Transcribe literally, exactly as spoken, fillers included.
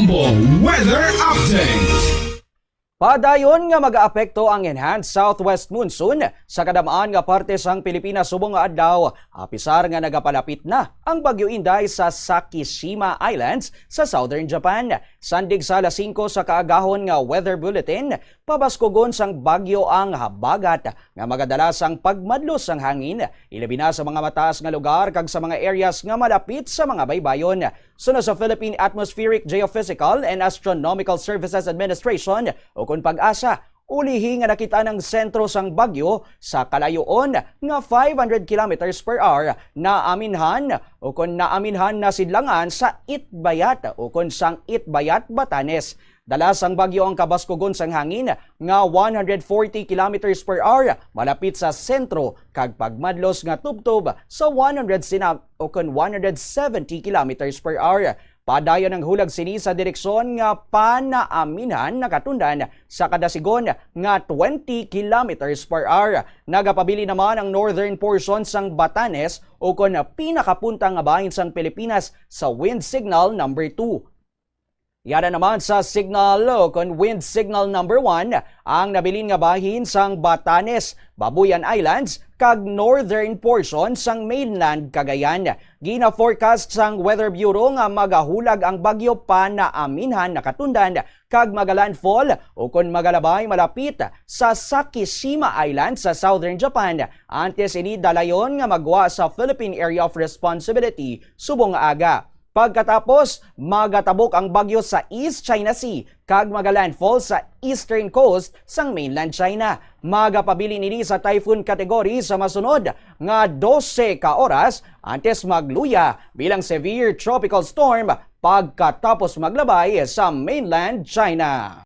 Weather update. Padayon nga mag-aapekto ang enhanced southwest monsoon sa kadamaan nga parte sang Pilipinas subong nga adlaw, apisar nga nagapalapit na ang Bagyo Inday sa Sakishima Islands sa southern Japan. Sandig sa alas singko sa kaagahon nga weather bulletin, pabaskugon sang bagyo ang habagat nga magadala sang pagmadlos sang hangin, ilabi na sa mga mataas nga lugar kag sa mga areas nga malapit sa mga baybayon. Suno sa Philippine Atmospheric Geophysical and Astronomical Services Administration, ukon PAGASA, ulihi nga nakit-an ang sentro sang bagyo sa kalayoon nga five hundred kilometers per hour, naaminhan ukon naaminhan na sidlangan sa Itbayat ukon sang Itbayat, Batanes. Dala sang bagyo ang kabaskugon sang hangin nga one hundred forty kilometers per hour malapit sa sentro kag pagmadlos nga tubtob sa one hundred sina-, ukon one hundred seventy kilometers per hour. Padayon ang hulag sini sa direksyon nga panaaminhan nakatundan sa kada sigon nga twenty kilometers per hour. Nagapabilin naman ang northern portion sang Batanes ukon pinakapunta nga bahin sang Pilipinas sa wind signal number two. Yara naman sa signal ukon wind signal number one ang nabilin nga bahin sang Batanes, Babuyan Islands, kag northern portion sang mainland Cagayan. Gina-forecast sang Weather Bureau nga magahulag ang bagyo panaaminhan nakatundan kag magalandfall ukon magalabay malapit sa Sakishima Island sa southern Japan, antes ini dalayon nga magwa sa Philippine Area of Responsibility subong nga aga. Pagkatapos, magatabok ang bagyo sa East China Sea kag magalandfall sa eastern coast sang mainland China. Magapabilin ini sa typhoon category sa masunod nga dose ka oras antes magluya bilang severe tropical storm pagkatapos maglabay sa mainland China.